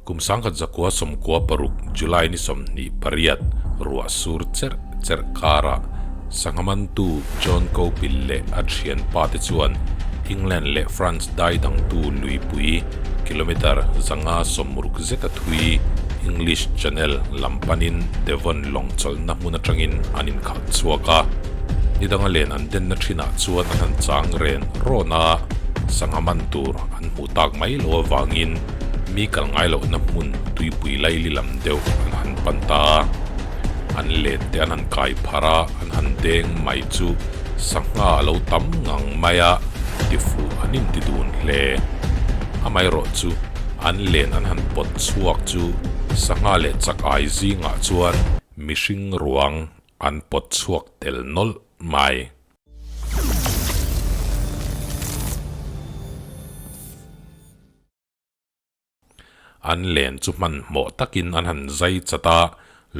Kum 1996 July ni 28 ruah sur cherh cherh karah sangha mantu John Copil leh a thianpa te chuan England leh France dai dangtu luipui kilometre 560 zeta thui English Channel lam panin Devon lawng chawlhna hmun atangin an inkhalh chhuak a. Ni danga len an denna thinah chuan an han chang ren rawn a, sangha man tur an hmuh tak mai lo avangin Mi kal ngai lohna hmun tuipui laili lam deuh an han pan ta a, an len te an han kai phar a, an han deng mai chu sangha a lo tam ngang mai a, tifuh an inti dun hle. Amaherawh chu an len an han pawt chhuak chu sangha leh chak ai zingah chuan mihring ruang an pawt chhuak tel nawlh mai. An len chu hmanhmawh takin an han zai chat a,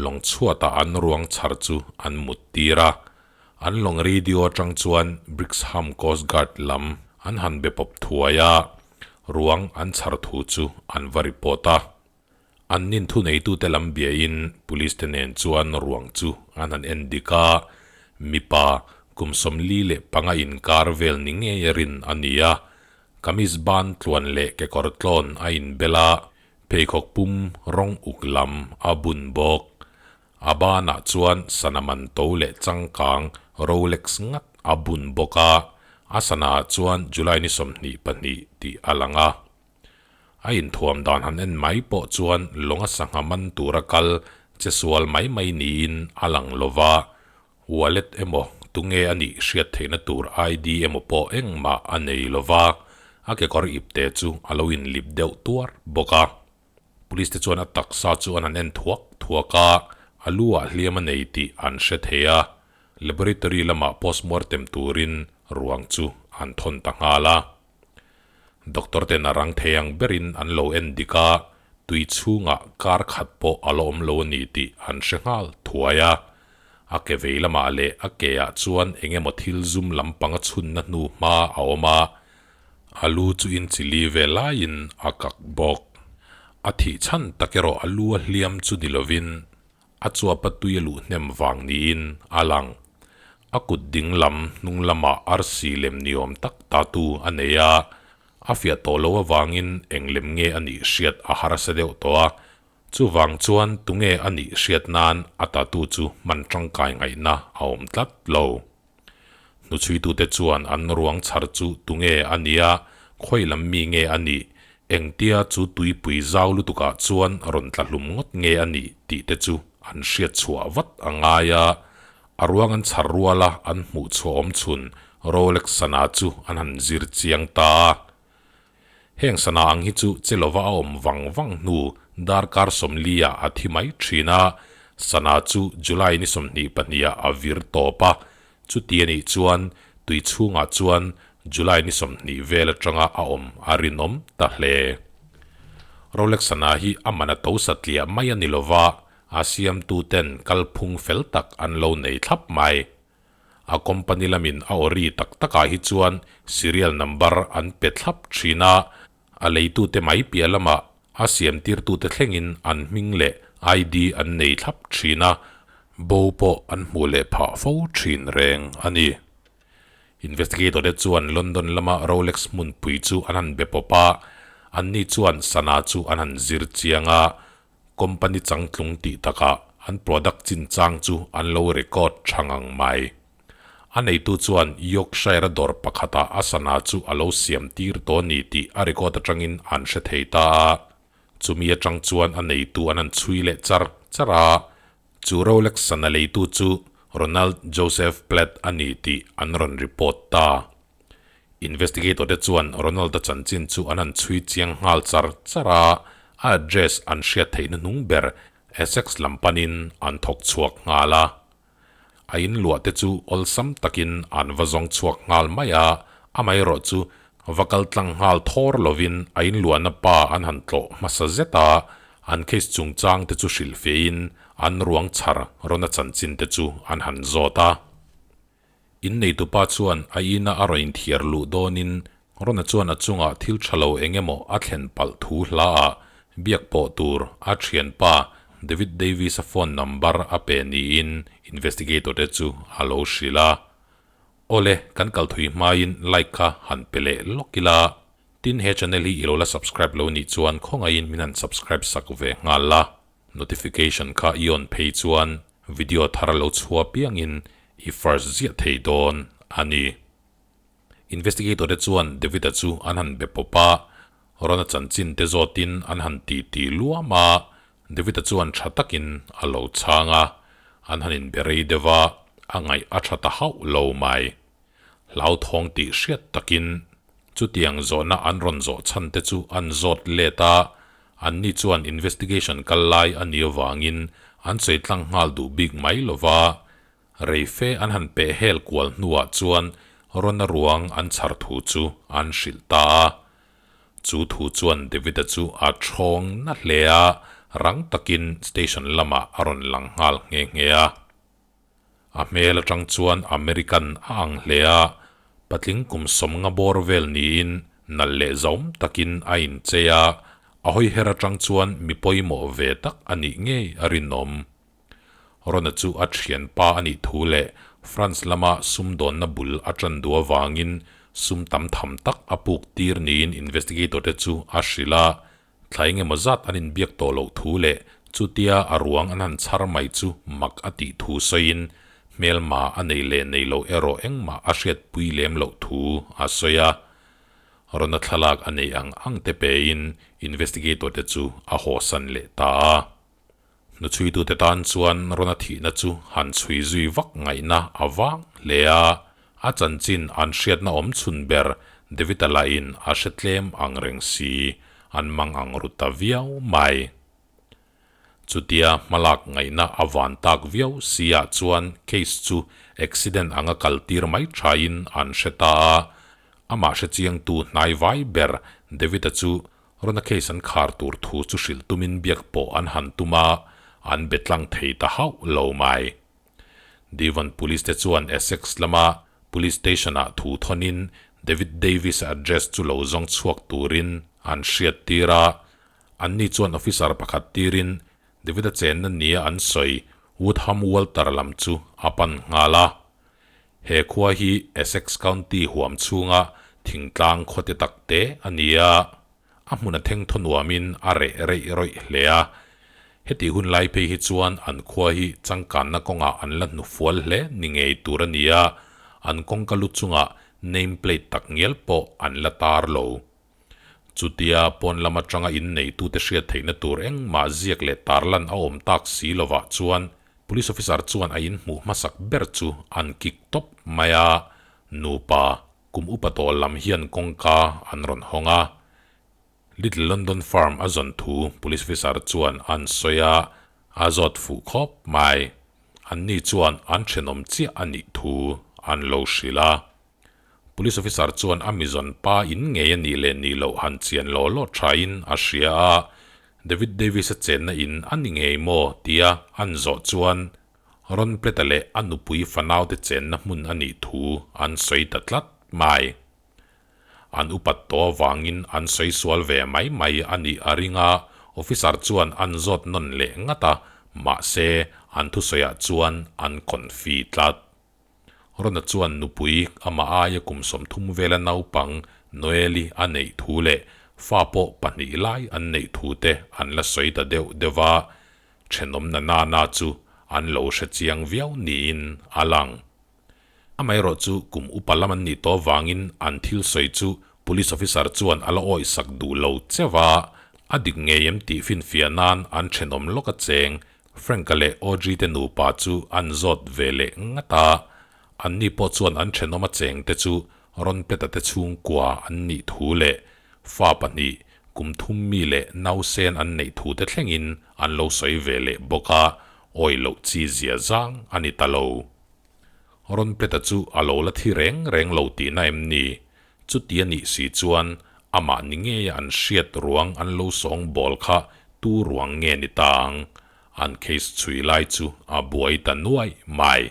lawng chhuatah an ruang chhar chu an mut tir a. An lawng radio atang chuan Brixham Coast Guard lam an han be pawp thuai a, ruang an chhar thu chu an va report a. An nin thuneitute lam biain police te nen chuan ruang chu an han en dik a, mipa kum 45 inkar vel ni ngei a rin a ni a, Kamis ban tluan leh kekawr tlawn a inbel a, pheikhawk pum rawng uk lam a bun bawk. A banah chuan sana man to leh changkang Rolex ngat a bun bawk a, a sanaah chuan July ni 22 tih a lang a. A inthuam dan han en mai pawh chuan lawnga sangha man tura kal che sual mai mai niin a lang lo va, wallet emaw tunge a nih hriat theihna tur ID emaw pawh engmah a nei lo va, a kekawr ipte chu a lo inlip deuh tuar bawk a. Police te chuan a taksa chu an han en thuak thuak a, a lu ah hliam a nei tih an hre thei a, laboratory lamah postmortem turin ruang chu an thawn ta nghal a. Doctor ten a rang thei ang berin an lo en dik a, tui chhungah kar khat pawh a la awm lo a ni tih an hre nghal thuai a. A ke vei lamah leh a ke ah chuan eng emaw thil zum lampang a chhunna hnu hma a awm a, a lu chu inchili ve laiin a kak bawk. A thih chhan tak erawh a lu a hliam chu ni lovin A chuapa tui a luh hnem vang niin a lang. A kut ding lam hnung lamah arsi lem ni awm tak tatu a nei a, a fiah tawh loh avangin eng lem nge a nih hriat a harsa deuh tawh a, chuvang chuan tunge a nih hriat nan a tatu chu hman tangkai ngaihna a awm tlat lo. Hnuchhuitute chuan an ruang chhar chu tunge a nia, khawi lam mi nge a nih, engtia chu tuipui zau lutukah chuan rawn tla hlum ngawt nge a nih tih te chu an hriat chhuah vat a ngai a. A ruang an chhar ruala an hmuh chhuah awm chhun Rolex sana chu an han zir chiang ta a. Heng sana ang hi chu che lova a awm vang vang hnu darkar 40 ah a thi mai thin a, sana chu July ni 22 ah a vir tawp a, chuti a nih chuan tui chhungah chuan July ni 20 vel atanga a awm a rinawm ta hle. Rolex sana hi a man a to satliah mai a ni lova, a siamtu ten kalphung fel tak an lo nei thlap mai. A company lamin a awri tak takah hi chuan serial number an pe thlap thin a, a leitute mai piah lamah a siamtirtute thlengin an hming leh ID an nei thlap thin a, bo pawh an hmuh leh phah fo thin reng a ni. Investigator te chuan London lama Rolex hmunpui chu an han be pawp a, anni chuan sana chu an han zir chiang a, Company changtlung tih takah an product chinchang chu an lo record tha ngang mai. A neitu chuan Yorkshire-a dawr pakhatah a sana chu a lo siam tir tawh a ni tih a record atangin an hre thei ta a. Chumi atang chuan a neitu an han chhui leh char char a, chu Rolex sana leitu chu Ronald Joseph Platt a ni tih an rawn report ta. Investigator te chuan Ronald-a chanchin chu an han chhui chiang nghal char char a, a address an hriat theihna hnung ber Essex lam panin an thawk chhuak nghal a. A inluah te chu awlsam takin an va zawng chhuak nghal mai a, amaherawh chu va kal tlang nghal thawr lovin a inluahna pa an han tlawh hmasa zet a, an case chungchang te chu hrilhfiahin an ruang chhar Rona chanchin te chu an han zawt a. Inneitupa chuan a ina a rawn inthiar luh dawnin Rona chuan a chungah thil tha lo eng emaw a thlen palh thu hla ah Biak pawh tur a thianpa David Davis-a phone number a pe niin investigator te chu a lo hrilh a. Awle, kan kal thui hmain like kha han pe leh lawk ila. Tin he channel hi i lo la subscribe lo nih chuan khawngaihin min han subscribe sak ve nghal la. Notification kha i on phei chuan video thar lo chhuah piangin i first ziah thei dawn a ni. Investigator te chuan David-a chu an han be pawp a, Rona chanchin te zawtin an han ti ti luam a, David-a chuan tha takin a lo chhang a, an han inbe rei deuh a, a ngaih a tha ta hauh lo mai. Hlauthawng tih hriat takin chutiang zawhna an rawn zawh chhan te chu an zawt let a, anni chuan investigation kal lai a nih avangin an sawi tlang nghal duh bik mai lo va, Reife an han peh hel kual hnuah chuan Rona ruang an chhar thu chu an hrilh ta a. Chu thu chuan David-a chu a thawng na hle a, rang takin station lamah a rawn lang nghal nghe nghe a. A hmel atang chuan American a ang hle a, patling kum sawmnga bawr vel niin nalh leh zaum takin a inchei a, a hawiher atang chuan mi pawimawh ve tak a nih ngei a rinawm. Rona chu a thianpa a nih thu leh France lama sumdawnna bul a tan duh avangin sum tam tham tak a puk tir niin investigator te chu a hrilh a, thla engemaw zat an inbiak tawh loh thu leh chutia a ruang an han chhar mai chu mak a tih thu sawiin hmelma a nei leh nei loh erawh engmah a hriatpui lem loh thu a sawi a. Rona thlalak a neih ang ang te pein investigator te chu a hawsan leh ta a. Hnuchhuitute tan chuan Rona thihna chu han chhui zui vak ngaihna a vang hle a, a chanchin an hriatna awm chhun ber David-a lahin a hre tlem ang reng si, an mang ang ru ta viau mai. Chutia hmalak ngaihna a van tak viau si ah chuan case chu accident anga kal tir mai thain an hre ta a, amah hrechiangtu hnai vai ber David-a chu Rona case an khar tur thu chu hrilh tumin biak pawh an han tum a, an be tlang thei ta hauh lo mai. Devon Police te chuan Essex lama Police Station-ah thu thawnin David Davis-a address chu lo zawng chhuak turin an hriat tir a, anni chuan officer pakhat tirin David-a chenna nia an sawi Woodham Walter lam chu a pan nghal a. He khua hi Essex County huam chhunga thingtlang khawte tak te a ni a, a hmun a theng thaw nuamin a reh reih rawih hle a. Hetih hun lai phei hi chuan an khua hi changkanna kawngah an la hnufual hle ni ngei tur a ni a, an kawngka lu chungah name plate tak ngial pawh an la tar lo. Chutia pawn lam atanga inneitute hriat theihna tur engmah ziak leh tarlan a awm tak si lovah chuan Police officer chuan a inhmuh hmasak ber chu an kick tawp mai a, nupa kum upa tawh lam hian kawngka an rawn hawng a. Little London Farm a zawn thu Police officer chuan an sawi a, a zawt fuh khawp mai. Anni chuan an thenawm chiah a nih thu an lo hrilh a. Police officer chuan a mizawn pa in ngei a nih leh nih loh han chian law law thain a hria a, David Davis-a chenna in a ni ngei maw tia an zawh chuan Ron Pleta leh a nupui fanaute chenna hmun a nih thu an sawi ta tlat mai. An upat tawh avangin an sawi sual ve mai mai a nih a ring a, officer chuan an zawt nawn leh ngat a, mahse an thusawiah chuan an confi tlat. Rona chuan nupui amah aia kum 30 vela naupang Noeli a neih thu leh fa pawh pahnih lai an neih thu te an la sawi ta deuh deuh a, thenawmna nana chu an lo hre chiang viau niin a lang. Amaherawh chu kum upa lam an nih tawh vangin an thil sawi chu Police officer chuan a la awihsak duh lo cheuh a, a dik ngei em tih finfiah nan an thenawm lawk a cheng Frank-a leh Audrey te nupa chu an zawt ve leh ngat a, anni pawh chuan an thenawm a cheng te chu rawn peta te chhungkua an nih thu leh fa pahnih kum thum mi leh nausen an neih thu te thlengin an lo sawi ve leh bawk a, awi loh chi zia zang a ni ta lo. Rawn peta chu a lo la thi reng reng lo tihna em ni? Chuti a nih si chuan amah ni ngeia an hriat ruang an lo sawng bawl kha tu ruang nge ni ta ang? An case chhui lai chu a buai ta nuai mai.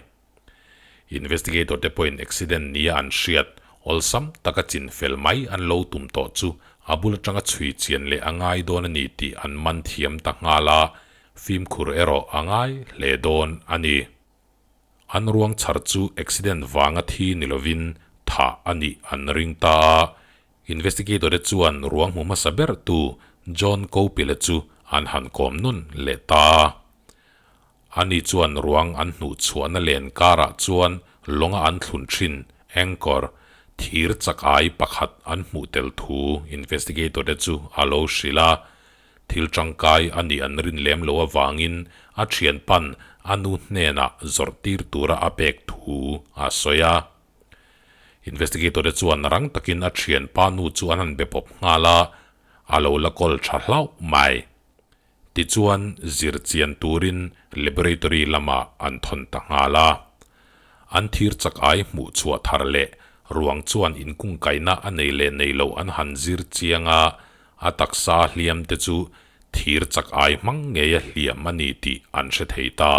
Investigator te pawhin accident nia an hriat awlsam taka chin fel mai an lo tum tawh chu A bul atanga chhui chian leh a ngai dawn a ni tih an man thiam ta nghal a, fimkhur erawh a ngai hle dawn a ni. An ruang chhar chu accident vanga thi ni lovin thah a nih an ring ta a, investigator te chuan ruang hmu hmasa ber tu John Copil-a chu an han kawm nawn leh ta a. Ani chuan ruang an hnuh chhuahna len karah chuan lawnga an thlun thin anchor thir chakai pakhat an hmuh tel thu investigator te chu a lo hrilh a. Thil tangkai a nih an rin lem loh avangin a thianpan a nu hnenah zawrh tir tura a pek thu a sawi a. Investigator te chuan rang takin a thianpa nu chu an han be pawp nghal a, a lo la kawl tha hlauh mai. Tichuan zir chian turin laboratory lamah an thawn ta nghal a. An thir chak ai hmuh chhuah thar leh ruang chuan inkungkaihna a nei leh nei loh an han zir chiang a, a taksa hliam te chu thir chak ai hmang ngeia hliam a ni tih an hre thei ta.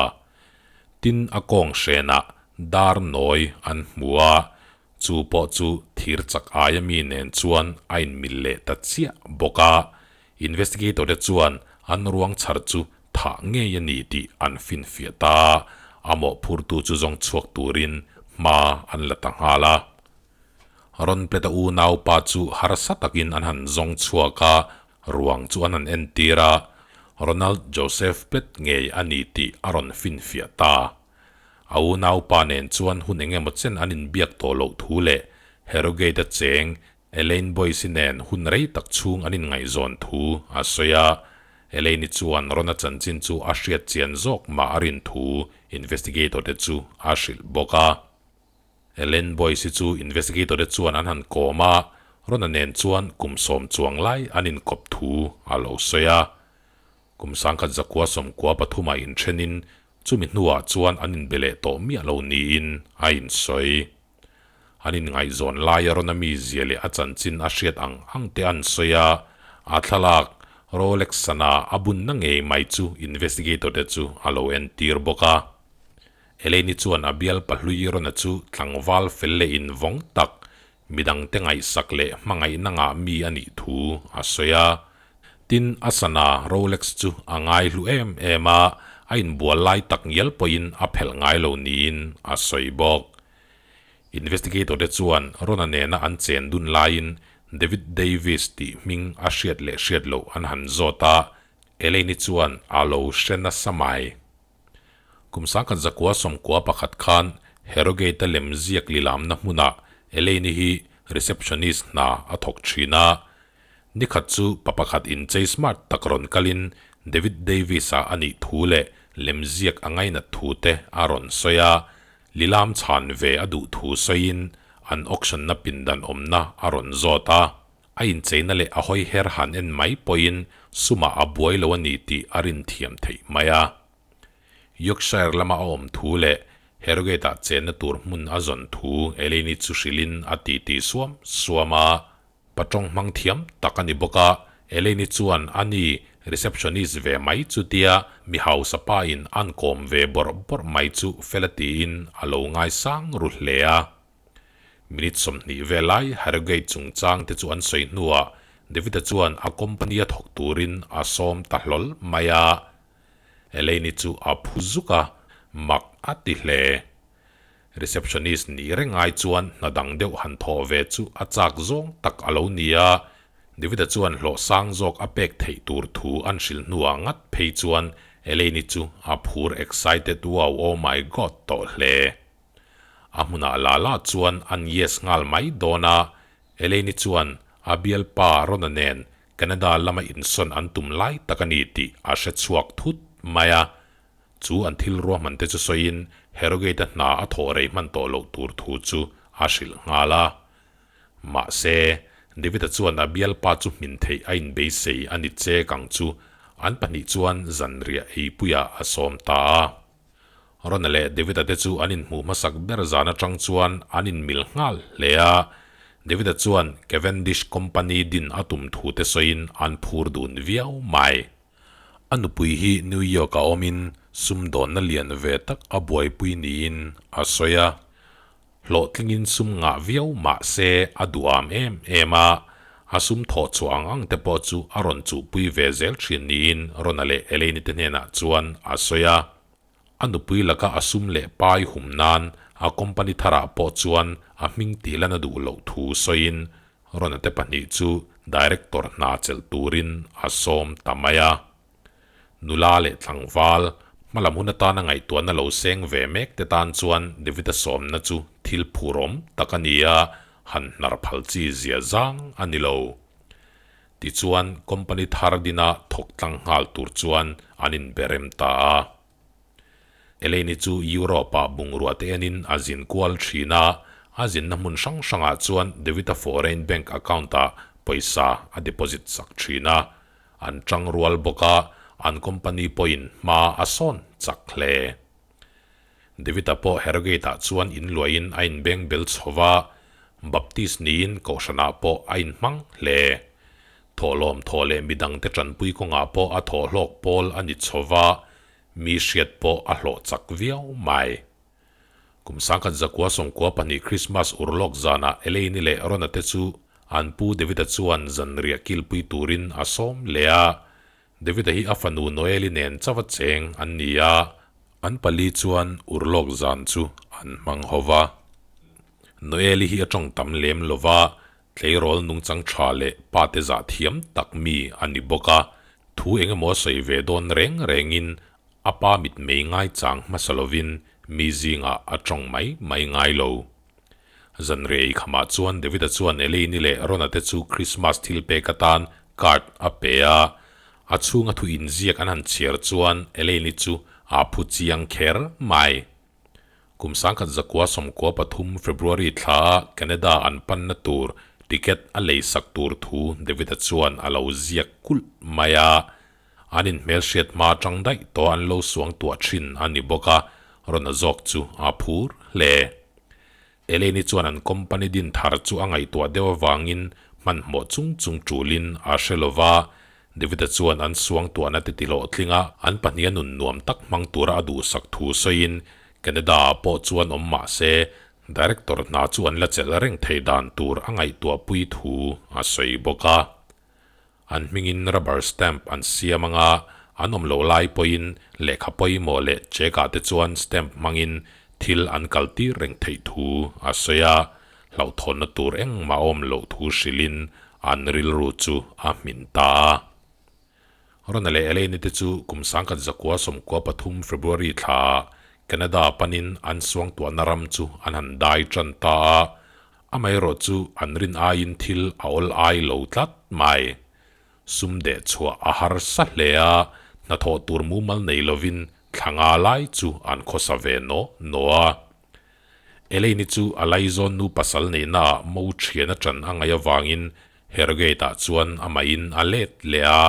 Tin a kawng hrenah dar nawi an hmu a, Chu pawh chu thir chak aia mi nen chuan a inmil leh ta chiah bawk a, investigator te chuan an ruang chhar chu thah ngei a ni tih an finfiah ta a, a mawhphurtu chu zawng chhuak turin hma an la ta nghal a. Rawn Pleta unaupa chu harsa takin an han zawng chhuak a, ruang chu an han entir a, Ronald Joseph Plet ngei a ni tih a rawn finfiah ta. A unaupa nen chuan hun eng emaw chen an inbiak tawh loh thu leh Harrogate-a cheng Elaine Boyce-i nen hun rei tak chhung an inngaihzawn thu a sawi a. Elaine-i chuan Rona chanchin chu a hriat chian zawk mah a rin thu investigator-te chu a hrilh bawk a. Elaine Boyce-i chu investigator-te chuan an han kawm a, Rona nen chuan kum sawm chuang lai an inkawp thu a lo sawi a. Kum 1993 inthenin Chumi hnuah chuan an inbe leh tawh miah lo niin a insawi. An inngaihzawn laia rawn a mizia leh a chanchin a hriat ang ang te an sawi a, a thlalak Rolex sana a bunna ngei mai chu investigator te chu a lo entir bawk a. Elaine-i chuan a bial pahlui rawna chu tlangval fel leh invawng tak, midangte ngaihsak leh hmangaihna ngah mi a nih thu a sawi a. Tin, a sana Rolex chu a ngaihlu em em a, a inbual lai tak ngial pawhin a phelh ngai lo niin a sawi bawk. Investigator te chuan Rona nena an chen dun laiin David Davis tih hming a hriat leh hriat loh an han zawt a, Elaine-i chuan a lo hre nasa mai. Kum 1991 khan Harrogate-a lem ziak lilamna hmunah Elaine-i hi receptionist hna a thawk thin a. Nikhat chu pa pakhat inchei smart tak rawn kalin David Davis-a a nih thu leh lem ziak a ngainat thu te a rawn sawi a. Lilam chhan ve a duh thu sawiin an auction-na pindan awmna a rawn zawt a. A incheina leh a hawi her han en mai pawhin sumah a buai lo a ni tih a rin thiam theih mai a. Yorkshire lama a awm thu leh Harrogate-ah chenna tur hmun a zawn thu Elaine-i chu hrilhin a titi suam suam a. Patawng hmang thiam tak a ni bawk a, Elaine-i chuan a ni receptionist ve mai chu tia mi hausa pa in an kawm ve bawrh bawrh mai chu fel a tiin a lo ngaisang ru hle a. Minute 20 vel lai Harrogate chungchang te chu an sawi hnuah David-a chuan a company a thawk turin a sawm ta hlawl mai a. Elaine-i chu a phu zuk a, mak a ti hle. Receptionist nih reng ai chuan hna dang deuh han thawh ve chu a chak zawng tak a lo ni a, David-a chuan hlawh sang zawk a pek theih tur thu an hrilh hnuah ngat phei chuan Elaine-i chu a phur excited wow oh my god tawh hle. A hmunah la la chuan an yes nghal mai dawn a, Elaine-i chuan a bialpa Rona nen Canada lama insawn an tum lai tak a ni tih a hre chhuak thut mai a. Chu an thil ruahman te chu sawiin Harrogate-a hna a thawh rei hman tawh loh tur thu chu a hrilh nghal a. Mahse, David-a chuan a bialpa chu hmin theih a inbeisei a ni chek ang chu an pahnih chuan zanriah eipuiah a sawm ta a. Rona leh David-a te chu an inhmuh hmasak ber zan atang chuan an inmil nghal hle a. David-a chuan Cavendish Company din a tum thu te sawiin an phur dun viau mai. A nupui hi New York-ah awmin sumdawnna lian ve tak a buaipui niin a sawi a. Hlawhtlingin sum ngah viau mah se a duham em em a. A sum thawh chhuah ang ang te pawh chu a rawn chuhpui ve zel thin niin Rona leh Elaine te hnenah chuan a sawi a. A nupui laka a sum leh pai hum nan a company tharah pawh chuan a hming tihlan a duh loh thu sawiin Rona te pahnih chu director hna chelh turin a sawm ta mai a. Nula leh tlangval, hmalam hun atana ngaihtuahna lo seng ve mek te tan chuan David-a sawmna chu thil phurawm tak a ni a, han hnar phal chi zia zang a ni lo. Tichuan, company thar dina thawk tlang nghal tur chuan an inberem ta a. Elaine-i chu Europe-ah bungrua te enin a zin kual thin a, a zinna hmun hrang hrangah chuan David-a foreign bank account-ah pawisa a deposit sak thin a. An tang rual bawk a, an company pawhin hma a sawn chak hle. David-a pawh Harrogate-ah chuan inluahin a inbeng bel chho va, Baptist niin kohhranah pawh a inhmang hle. Thawhlawm thawh leh midangte tanpui kawngah pawh a thawhhlawk pawl a ni chho va, mi hriat pawh a hlawh chak viau mai. Kum 1992 Krismas urlawk zanah Elaine-i leh Rona te chu an pu David-a chuan zanriah kilpui turin a sawm leh a. David-a hi a fanu Noel-i nen chauha cheng an ni a. An pali chuan urlawk zan chu an hmang ho va. Noel-i hi a tawng tam lem lo va, Tleirawl nungchang tha leh pa te zah thiam tak mi a ni bawk a, thu eng emaw a sawi ve dawn reng rengin a pa mitmei ngaichang hmasa lovin mi zingah a tawng mai mai ngai lo. Zanriah ikhamah chuan David-a chuan Elaine-i leh Ron-a te chu Christmas thil pek atan card a pe a, a chhunga thu inziak an han chhiar chuan Elaine-i chu aa phu chiang kher mai. Kum 1993 February thla a Canada an panna tur ticket a lei sak tur thu David-a chuan a lo ziak kulh mai a. An inhmelhriat hma atang daih tawh an lo suang tuah thin a ni bawk a, rawn a zawk chu a phur hle. Elaine-i chuan an company din thar chu a ngaihtuah deuh avangin hmanhmawh chung chung tulin a hre lo va, David-a chuan an suangtuahna te tihlawhtling a, an pahniha nun nuam tak hmang tura a duhsak thu sawiin Canada-ah pawh chuan awm mah se, director hna chu an la chelh reng thei dan tur a ngaihtuahpui thu a sawi bawk a. An hmingin rubber stamp an siam anga an awm loh lai pawhin lehkha pawimawh leh check-ah te chuan stamp hmangin thil an kaltir reng theih thu a sawi a, hlauhthawnna tur engmah a awm loh thu hrilhin an rilru chu a hmin ta a. Rona leh Elaine te chu kum 1993 February thlaah Canada panin an suangtuahna ram chu an han dai tan ta a, Amaherawh chu an rin aiin thil a awl ai lo tlat mai. Sum deh chhuah a harsa hle a, hnathawh tur mumal nei lovin thla nga lai chu an khawsa ve naw naw a. Elaine-i chu a laizawn nu pasal neihnaah mo thian a ṭan a ngaih avangin Harrogate-ah chuan amahin a let leh a,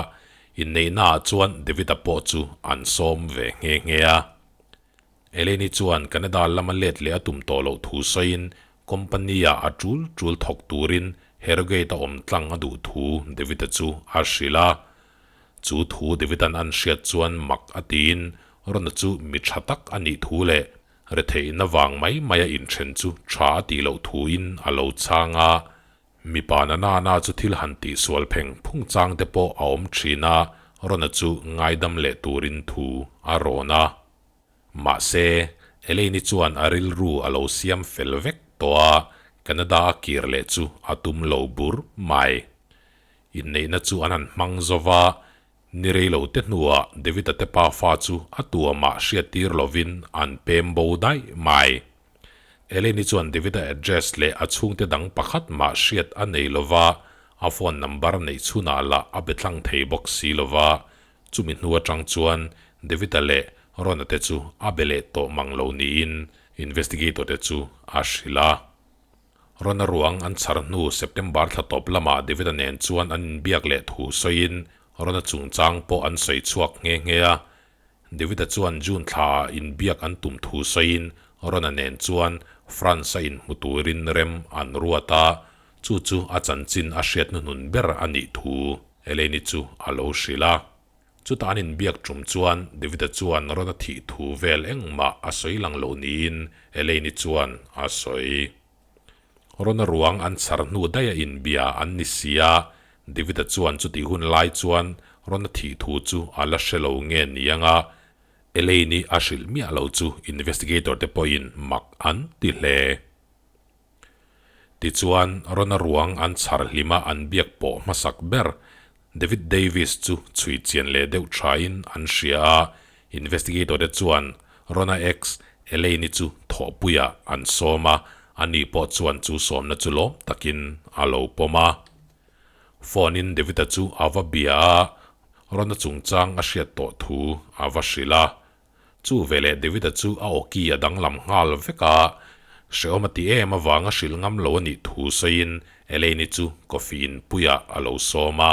inneihnaah chuan David-a pawh chu an sawm ve nghe nghe a. Eleni chuan Canada lama let leh a tum tawh loh thu sawiin company-ah a tul tul thawk turin Harrogate-a awm tlang a duh thu David-a chu a hrilh a. Chu thu David-a'n an hriat chuan mak a tiin Rona chu mi tha tak a nih thu leh retheihna vang mai maia inthen chu tha a tih loh thuin a lo chhang a. Mipa na nana chu thil han tihsual pheng phung chang te pawh a awm thin a, Rona chu ngaidam leh turin thu a rawn a. Mahse, Elaine-i chuan a rilru a lo siam fel vek tawh a, Canada a kir leh chu a tum lo bur mai. Inneihna chu an han hmang zo va, ni rei lo te hnuah David-a te pa fa chu a tuamah hriattir lovin an pem bo daih mai. Elaine-i chuan David-a address leh a chhungte dang pakhat mah hriat a nei lo va, a phone number neih chhunah lah a be tlang thei bawk si lo va, Chumi hnu atang chuan David-a leh Ron-a te chu a be leh tawh mang lo niin investigator te chu a hrilh a. Ron-a ruang an chhar hnu September thla tawp lamah David-a nen chuan an inbiak leh thu sawiin Ron-a chungchang pawh an sawi chhuak nghe nghe a. David-a chuan June thlaah inbiak an tum thu sawiin Ron-a nen chuan France-a inhmu turin rem an ruat a, chu chu a chanchin a hriat hnuhnun ber a nih thu Eleni chu a lo hrilh a. Chutah an inbiak tum chuan David-a chuan rawn a thih thu vel engmah a sawi lang lo niin Eleni chuan a sawi. Rona ruang an chhar hnu daih a inbia an ni si a, David-a chuan chutih hun lai chuan Rona thih thu chu a la hre lo nge ni ang a, Elaine-i a hrilh miah lo chu investigator te pawhin mak an ti hle. Tichuan, Rona ruang an chhar hlima an biak pawh hmasak ber David Davis chu chhui chian leh deuh thain an hria a, investigator te chuan Rona ex Elaine-i chu thawhpuiah an sawm a, ani pawh chuan chu sawmna chu lawm takin a lo pawm a. Phone-in David-a chu a va bia a, Rona chungchang a hriat tawh thu a va hrilh a. Chu veleh David-a chu a awki a danglam nghal vek a, hrehawm a ti em avanga hrilh ngam lo a nih thu sawiin Elaine-i chu coffee inpuiah a lo sawm a.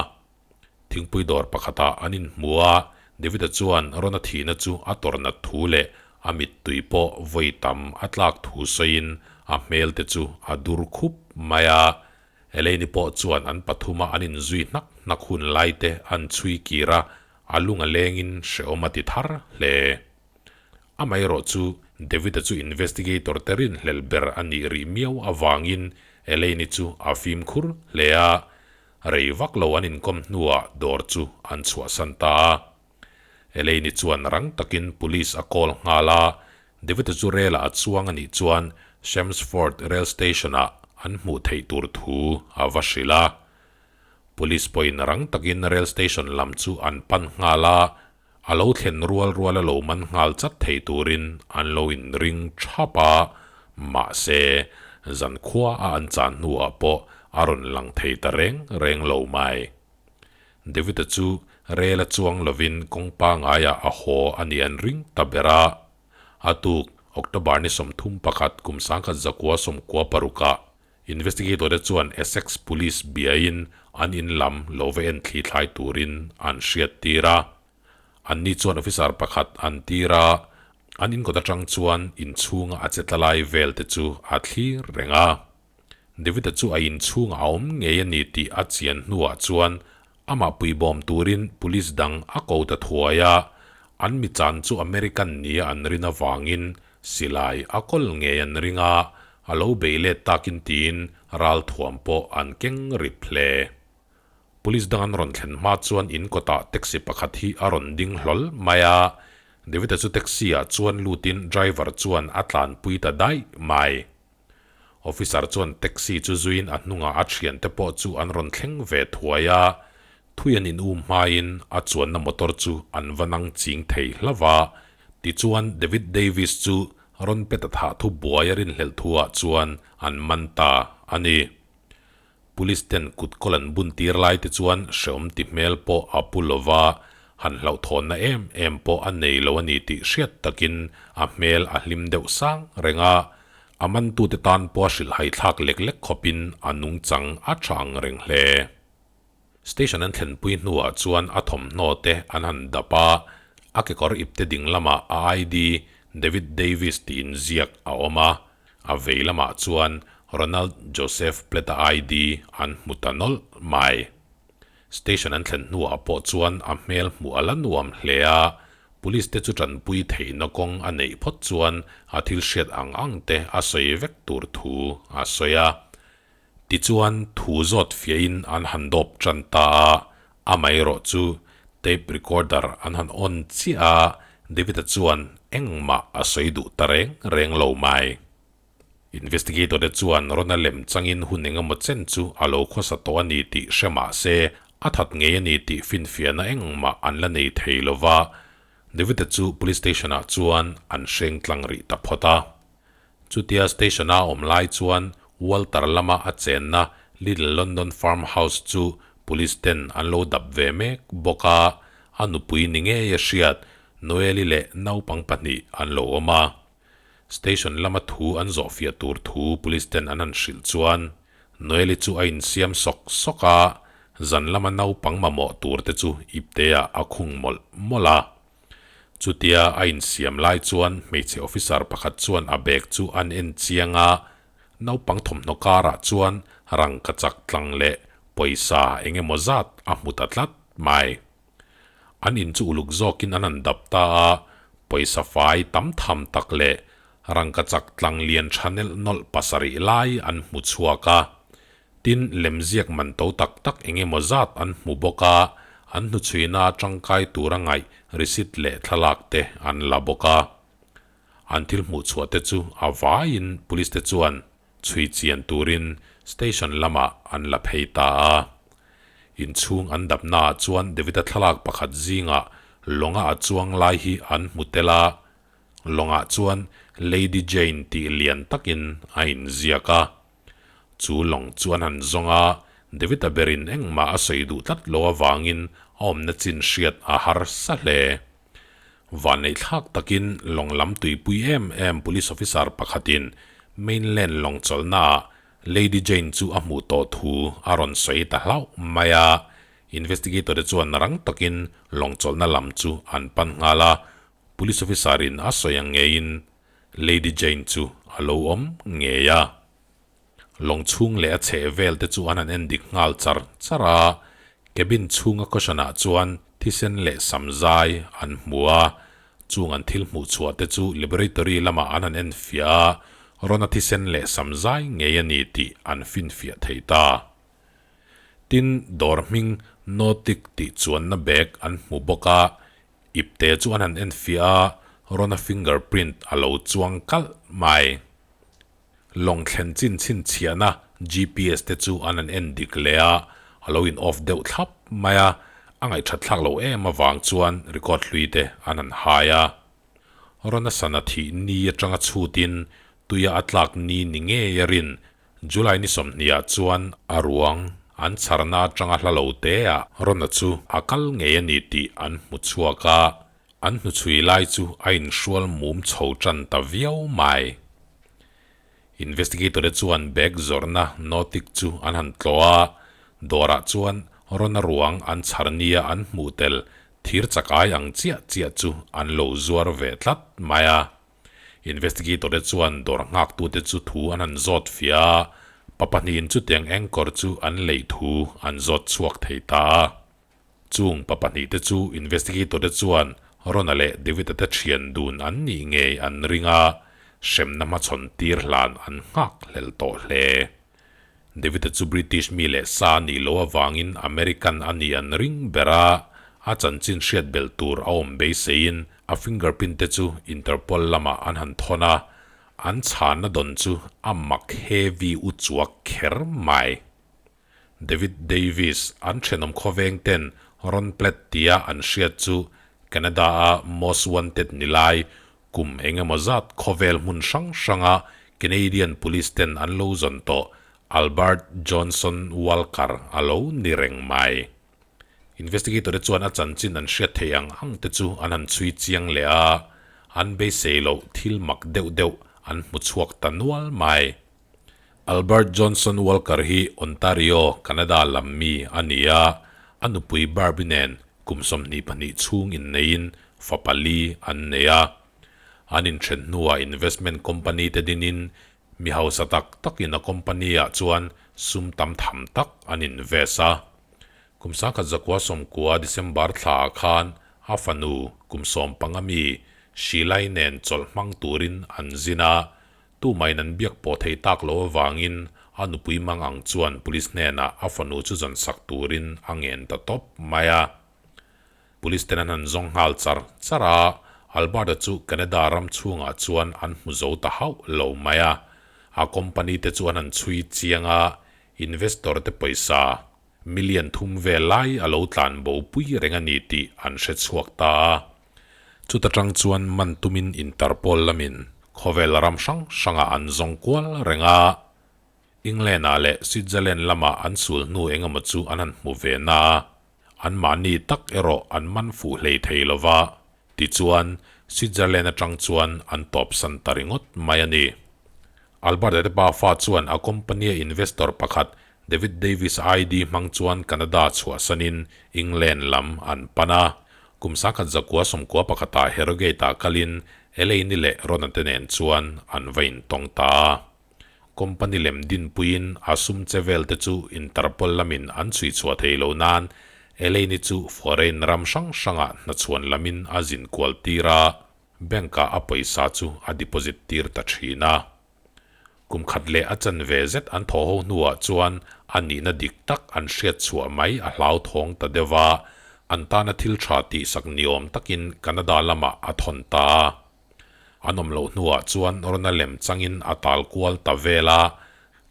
Thingpui dawr pakhatah an inhmu a, David-a chuan Rona thihna chu a tawrhnat thu leh a mittui pawh vawi tam a tlak thu sawiin a hmel te chu a dur khup mai a. Elaine-i pawh chuan an pathuma an inzui hnak hnak hun lai te an chhui kir a, a lung a lengin hrehawm a ti thar hle. Amaherawh chu David-a chu investigator te rinhlelh ber a nih rih miau avangin Elaine-i chu a fimkhur hle a, rei vak lo an inkawm hnuah dawr chu an chhuahsan ta a. Elaine-i chuan rang takin police a call nghal a, David-a chu rel-ah a chuang a nih chuan Chelmsford rail station-ah an hmuh theih tur thu a va hrilh a. Police pawhin rang takin rail station lam chu an pan nghal a, a lo thlen rual rual a lo man nghal chat thei turin an lo inring thap a, mahse, zankhua a an chan hnuah pawh a rawn lang thei ta reng reng lo mai. David-a chu rel a chuang lovin kawng pangaiah a haw a nih an ring ta ber a. A tuk, October ni 31 kum 1996 ah investigator te chuan Essex Police biain an in lam lo va en thli thlai turin an hriat tir a. Anni chuan officer pakhat an tir a, an inkawt atang chuan inchhunga a che tla lai vel te chu a thlir reng a. David-a chu a inchhungah a awm ngei a ni tih a chian hnuah chuan amah puibawm turin police dang a ko ta thuai a, an mi chan chu American nia an rin avangin silai a kawl ngei an ring a, a lo bei let takin tiin ralthuam pawh an keng rip hle. Police dang an rawn thlen hma chuan in kawtah taxi pakhat hi a rawn ding hlawl mai a, David-a chu taxi-ah chuan lutin driver chuan a tlanpui ta daih mai. Officer chuan taxi chu zuiin a hnungah a thiante pawh chu an rawn thleng ve thuai a, thui an in um hmain a chuanna motor chu an va nang ching thei hlauh a, tichuan David Davis chu rawn pe ta thah thu buai a rinhlelh thuah chuan an man ta a ni. Police ten kut kawl an bun tir lai te chuan hreawm ti hmel pawh a pu lo va, han hlauhthawnna em em pawh a nei lo a ni tih hriat takin a hmel a hlim deuh sang reng a, a mantute tan pawh a hrilhhai thlak lek lek khawpin a nungchang a tha ang reng hle. Station an thlenpui hnuah chuan a thawmhnaw te an han dap a, a kekawr ipte ding lamah a ID David Davis tih inziak a awm a, a vei lamah chuan Ronald Joseph Pleta ID an hmu ta nawlh mai. Station an thlen hnuah pawh chuan a hmel hmuh a la nuam hle a, Police te chu tanpui theihna kawng a neih phawt chuan a thil hriat ang ang te a sawi vek tur thu a sawi a. Tichuan, thu zawt fiahin an han dawp tan ta a, amaherawh chu tape recorder an han on chiah a, David-a chuan engmah a sawi duh ta reng reng lo mai. Investigator te chuan Rona lem changin hun engemaw chen chu a lo khawsa tawh a ni tih hre mah se, a that ngei a ni tih finfiahna engmah an la nei thei lo va, David-a chu police station-ah chuan an hreng tlang rih ta phawt a. Chutia station-a awm lai chuan Walter lama a chenna Little London Farm House chu police ten an lo dap ve mek bawk a, a nupui ni ngei a hriat Noel-i leh naupang pahnih an lo awm a. Station lama thu an zawhfiah tur thu police ten an han hrilh chuan Noel-i chu a insiam sawk sawk a, zan lama naupang mamawh tur te chu ipte-ah a khung mawlh mawlh a. Chutia a insiam lai chuan hmeichhe officer pakhat chuan a bag chu an en chiang a, naupang thawmhnaw karah chuan rangkachak tlang leh pawisa eng emaw zat a hmu ta tlat mai. An in chu uluk zawkin an han dap ta a, pawisa fai tam tham tak leh Rangkachak tlang lian tha nelh nawlh pasarih lai an hmu chhuak a. Tin, lemziak man to tak tak eng emaw zat an hmu bawk a, an hnuchhuina tangkai tura ngaih receipt leh thlalak te an la bawk a. An thil hmuh chhuah te chu a vaiin police te chuan chhui chian turin station lamah an la phei ta a. Inchhung an dapnaah chuan David-a thlalak pakhat zingah lawnga a chuang lai hi an hmu tel a, lawngah chuan Lady Jane tih lian takin a inziak a. Chu lawng chu an han zawng a, David-a berin engmah a sawi duh tlat lo avangin a awmna chin hriat a harsa hle. Vanneihthlak takin lawng lam tuipui em em police officer pakhatin mainland lawng chawlhnaah Lady Jane chu a hmuh tawh thu a rawn sawi ta hlauh mai a, investigator te chuan rang takin lawng chawlhna lam chu an pan nghal a, police officer in a sawi ang ngeiin Lady Jane chu a lo awm ngei a. Lawng chhung leh a chheh vel te chu an han en dik nghal char char a, cabin chhunga cushion ah chuan thisen leh sam zai an hmu a, chung an thil hmuh chhuah te chu laboratory lamah an han en fiah a, Rona thisen leh sam zai ngei a ni tih an finfiah thei ta. Tin, dawr hming Nautic tih chuanna bag an hmu bawk a, Ipte chu an han en fiah a, Rona finger print a lo chuang kalh mai. Lawng thlen chin chhinchhiahna GPS te chu an han en dik leh a, a lo in off deuh thlap mai a, a ngaihthat thlak lo em avang chuan record hlui te an han hai a. Rona sana thih ni atanga chhutin tuia a tlak ni ni ngei a rin July ni sawmhnih ah chuan a ruang an chharna atanga hla lo te ah Rona chu a kal ngei a ni tih an hmu chhuak a, an hnuchhui lai chu a inhrual mum chho tan ta viau mai. Investigator te chuan bag zawrhna Nautic chu an han tlawh a, dawrah chuan Rona ruang an chhar nia an hmuh tel thir chakai ang chiah chiah chu an lo zuar ve tlat mai a. Investigator te chuan dawr nghaktute chu thu an han zawt fiah a, pa pahnihin chutiang anchor chu an lei thu an zawt chhuak thei ta a. Chung pa pahnihte chu investigator te chuan Rona leh David-a te thian dun an nih ngei an ring a, hremna hmachhawn tir hlan an nghak hlel tawh hle. David-a chu British mi leh sa a nih loh avangin American a nih an ring ber a, a chanchin hriat belh tur a awm beiseiin a fingerprint te chu Interpol lamah an han thawn a, an chhanna dawn chu a mak heavy u chuak kher mai. David Davis an thenawm khawveng ten Ron Platt tia an hriat chu Canada-a Most Wanted ni lai kum eng emaw zat khawvel hmun hrang hranga Canadian Police ten an lo zawn tawh Albert Johnson Walker a lo ni reng mai. Investigator te chuan a chanchin an hriat theih ang ang te chu an han chhui chiang leh a, an beisei loh thil mak deuh deuh an hmu chhuak ta nual mai. Albert Johnson Walker hi Ontario, Canada lam mi a ni a, a nupui Barbie nen kum 22 chhung inneiin fa pali an nei a. An inthen hnuah investment company te dinin mi hausa tak takin a company-ah chuan sum tam tham tak an invest a. Kum 1990 December thlaah khan a fanu kum 15 mi Sheila-i nen chawlh hmang turin an zin a, Tumain an biak pawh thei tak lo avangin a nupui mang ang chuan police hnenah a fanu chu zawn sak turin a ngen ta tawp mai a. Police ten an han zawng nghal char char a, Albert-a chu Canada ram chhungah chuan an hmu zo ta hauh lo mai a. A company te chu an han chhui chiang a, investor te pawisa million thum vel lai a lo tlan bo pui reng a ni tih an hre chhuak ta a. Chuta tang chuan man tumin Interpol lamin khawvel ram hrang hrangah an zawng kual reng a, England-ah leh Switzerland lamah an sul hnu engemaw chu an han hmu ve na a, anmahni tak erawh an man fuh hlei thei lo va, tichuan Switzerland atang chuan an tawpsan ta ringawt mai a ni. Albert-a te pa fa chuan a company-a investor pakhat David Davis ID hmang chuan Canada chhuahsanin England lam an pan a. Kum 1991-ah Harrogate-ah kalin Elaine-i leh Rona te nen chuan an va intawng ta a. Company lem dinpuiin a sum che vel te chu Interpol lamin an chhui chhuah thei lo nain Elaine-i chu foreign ram hrang hrangah hnachhuan lamin a zin kual tir a. Bank-ah a pawisa chu a deposit tir ta thin a. Kum khat leh a chanve zet an thawh ho hnuah chuan a nihna dik tak an hriat chhuah mai a hlauthawng ta deuh a, an tana thil tha tihsak niawm takin Canada lamah a thawn ta a. An awm loh hnuah chuan Rona lem changin a tal kual ta vel a,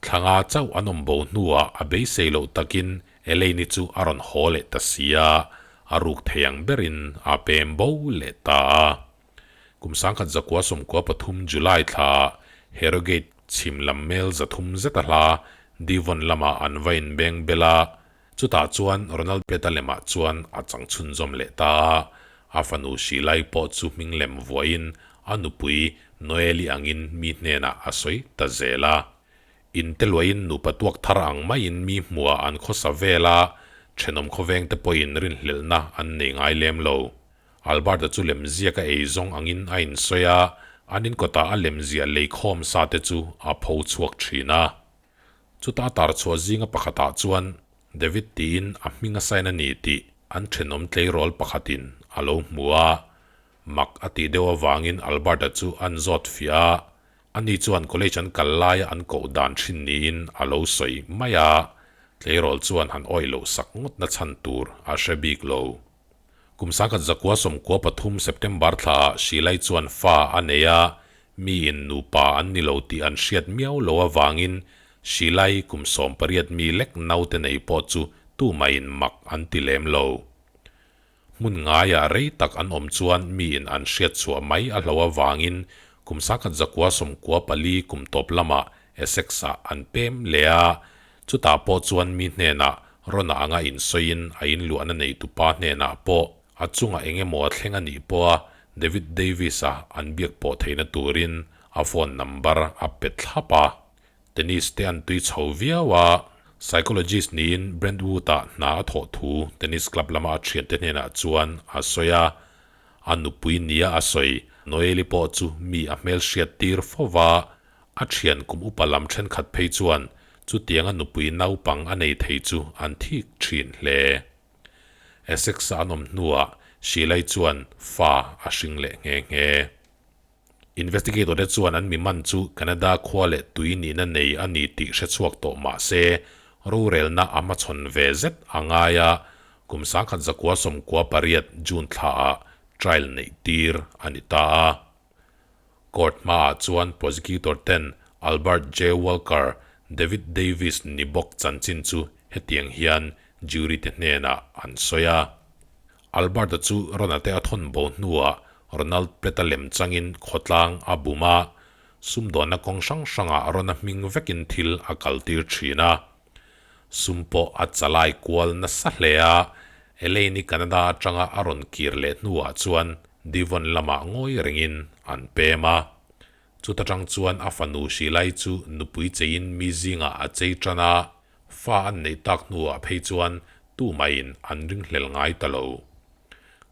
thlanga chauh an awm bo hnuah a beisei loh takin Elaine-i chu a rawn haw leh ta si a, a ruk thei ang berin a pem bo leh ta a. Kum 1993 July thlaah Harrogate chhim lam mel 300 zeta hla Devon lamah an va inbeng bel a, chutah chuan Ronald Pleta lemah chuan a chang chhunzawm leh ta a, a fanu Shilai pawh chu hming lem vuahin a nupui Noeli angin mi hnenah a sawi ta zel a. Inte luahin nupa tuak thar ang maiin mi hmuah an khawsa vel a, thenawm khawvengte pawhin rinhlelhna an nei ngai lem lo. Albert-a chu lemziak a ei zawng angin a insawi a, an inkawtah a lemziah leikhawm sa te chu a pho chhuak thin a. Chuta a tar chhuah zinga pakhatah chuan David tiin a hming a sign a ni tih an thenawm tleirawl pakhatin a lo hmu a. Mak a tih deuh avangin Albert-a chu an zawt fiah a, ani chuan college an kal laia an koh dan thin niin a lo sawi mai a, tleirawl chuan han awih loh sak ngawtna chhan tur a hre bik lo. Kum 1993 September thlaah Shilai chuan fa a nei a, miin nupa an ni lo tih an hriat miau lo avangin Shilai kum 18 mi lek naute nei pawh chu tumahin mak an ti lem lo. Hmun ngaiah rei tak an awm chuan miin an hriat chhuah mai a hlo avangin kum 1994 kum tawp lamah Essex-ah an pem leh a, chutah pawh chuan mi hnenah Rona anga insawiin a inluahna neitupa hnenah pawh a chungah eng emaw a thleng a nih pawha David Davis-a an biak pawh theihna turin a phone number a pe thlap a. Tennis te an tui chho viau a, psychologist niin Brentwood-ah hna a thawh thu tennis club lama a thiante hnenah chuan a sawi a. A nupui nia a sawi Noeli pawh chu mi a hmelhriat tir fo va, A thian kum upa lam thenkhat phei chuan chutianga nupui naupang a nei thei chu an thik thin hle. Essex-a an awm hnuah Shilai chuan fa a hring leh nghe nghe. Investigator-te chuan an mi man chu Canada khua leh tui nihna nei a ni tih hre chhuak tawh mah se, rorelna a hmachhawn ve zet a ngai a, kum 1998 June thlaah trial neih tir a ni ta a. Court hmaah chuan prosecutor ten Albert J. Walker, David Davis ni bawk chanchin chu hetiang hian jury te hnenah an sawi a. Albert-a chu Rona te a thawn bo hnuah Ronald Plett-a lem changin khawtlang a bum a, sumdawnna kawng hrang hrangah Rona hming vekin thil a kaltir thin a. Sum pawh a chalai kual nasa hle a, Elaine-i Canada atanga a rawn kir leh hnuah chuan Devon lamah ngawi rengin an pem a. Chuta tang chuan a fanu Shilai chu nupui cheiin mi zingah a chei tan a, fa an neih tak hnuah phei chuan tumaiin an ringhlel ngai ta lo.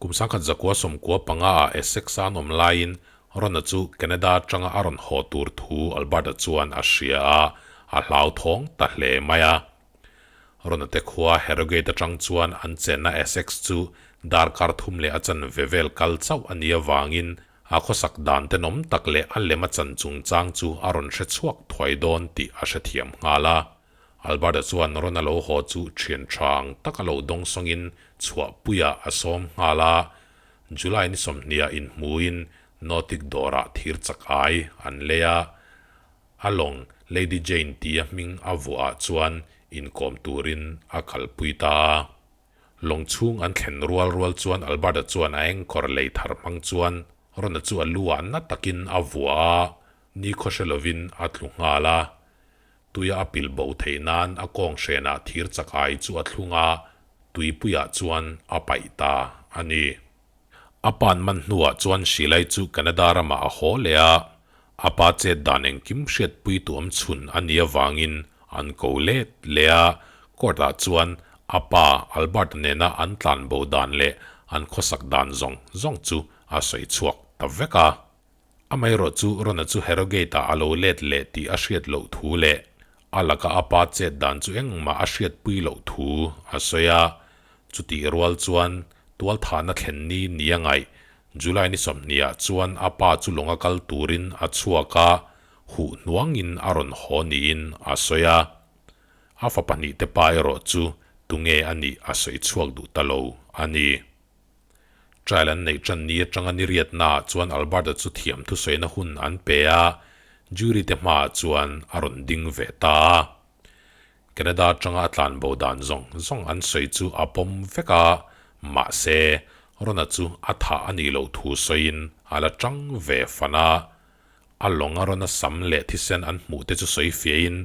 Kum 1995 ah Essex-a an awm laiin Rona chu Canada atanga a rawn haw tur thu Alberta chuan a hria a, a hlauthawng ta hle mai a. Rona te khua Harrogate atang chuan an chenna Essex chu darkar thum leh a chanve vel kal chauh a nih avangin a khawsak dan tenawm tak leh a lem a chan chungchang chu a rawn hre chhuak thuai dawn tih a hrethiam nghal a. Alberta chuan Rona lo haw chu thian tha ang taka lo dawng sawngin chhuahpuiah a sawm nghal a, July ni sawmhniah inhmuin Nautic dawrah thir chak ai an lei a, a lawng Lady Jane tia hming a vuahah chuan inkawm turin a kalpui ta a. Lawng chhung an thlen rual rual chuan Alberta chuan a anchor lei thar hmang chuan Rona chu a lu ah na takin a vuah a, nikhaw hre lovin a tlu nghal a. Tuia a pil bo theih nan a kawng hrenah thir chakai chu a thlung a, tuipuiah chuan a paih ta a ni. A pan man hnuah chuan Shilai chu Canada ramah a haw leh a, a pa chet dan engkim hriatpui tu awm chhun a nih avangin an ko let leh a, court ah chuan a pa Albert nena an tlan bo dan leh an khawsak dan zawng zawng chu a sawi chhuak ta vek a. Amaherawh chu Rona chu Harrogate-ah a lo let leh tih a hriat loh thu leh a laka a pa chet dan chu engmah a hriatpui loh thu a sawi a. Chutih rual chuan tualthahna thlen ni nia ngaih July ni 20 ah chuan a pa chu lawnga kal turin a chhuak a, huh hnuangin a rawn haw niin a sawi a. A fa pahnihte pa erawh chu tunge a nih a sawi chhuak duh ta lo a ni. Trial an neih tan ni atanga ni riatnaah chuan Alberta chu thiam thusawina hun an pe a, jury te hmaah chuan a rawn ding ve ta a. Canada atanga a tlanbo dan zawng zawng an sawi chu a pawm vek a, mahse, Rona chu a thah a nih loh thu sawiin a la tang ve fan a. A lawng a Rona sam leh thisen an hmuh te chu sawi fiahin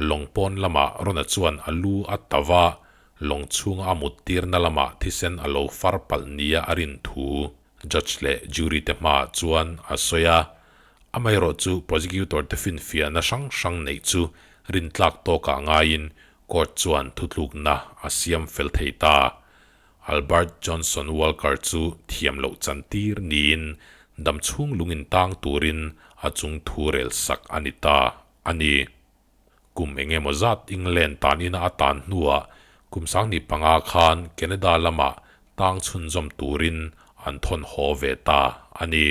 lawng pawn lamah Rona chuan a lu a ta va, lawng chhunga a mut tirna lamah thisen a lo far palh nia a rin thu judge leh jury te hmaah chuan a sawi a. Amaherawh chu prosecutor te finfiahna hrang hrang neih chu rintlak tawkah ngaiin court chuan thutlukna a siam fel thei ta. Albert Johnson Walker chu thiam loh chantir niin damchhung lungin tang turin a chung thu rel sak a ni ta a ni. Kum eng emaw zat England tan ina a tan hnuah kum 15 khan Canada lamah tang chhunzawm turin an thawn haw ve ta a ni.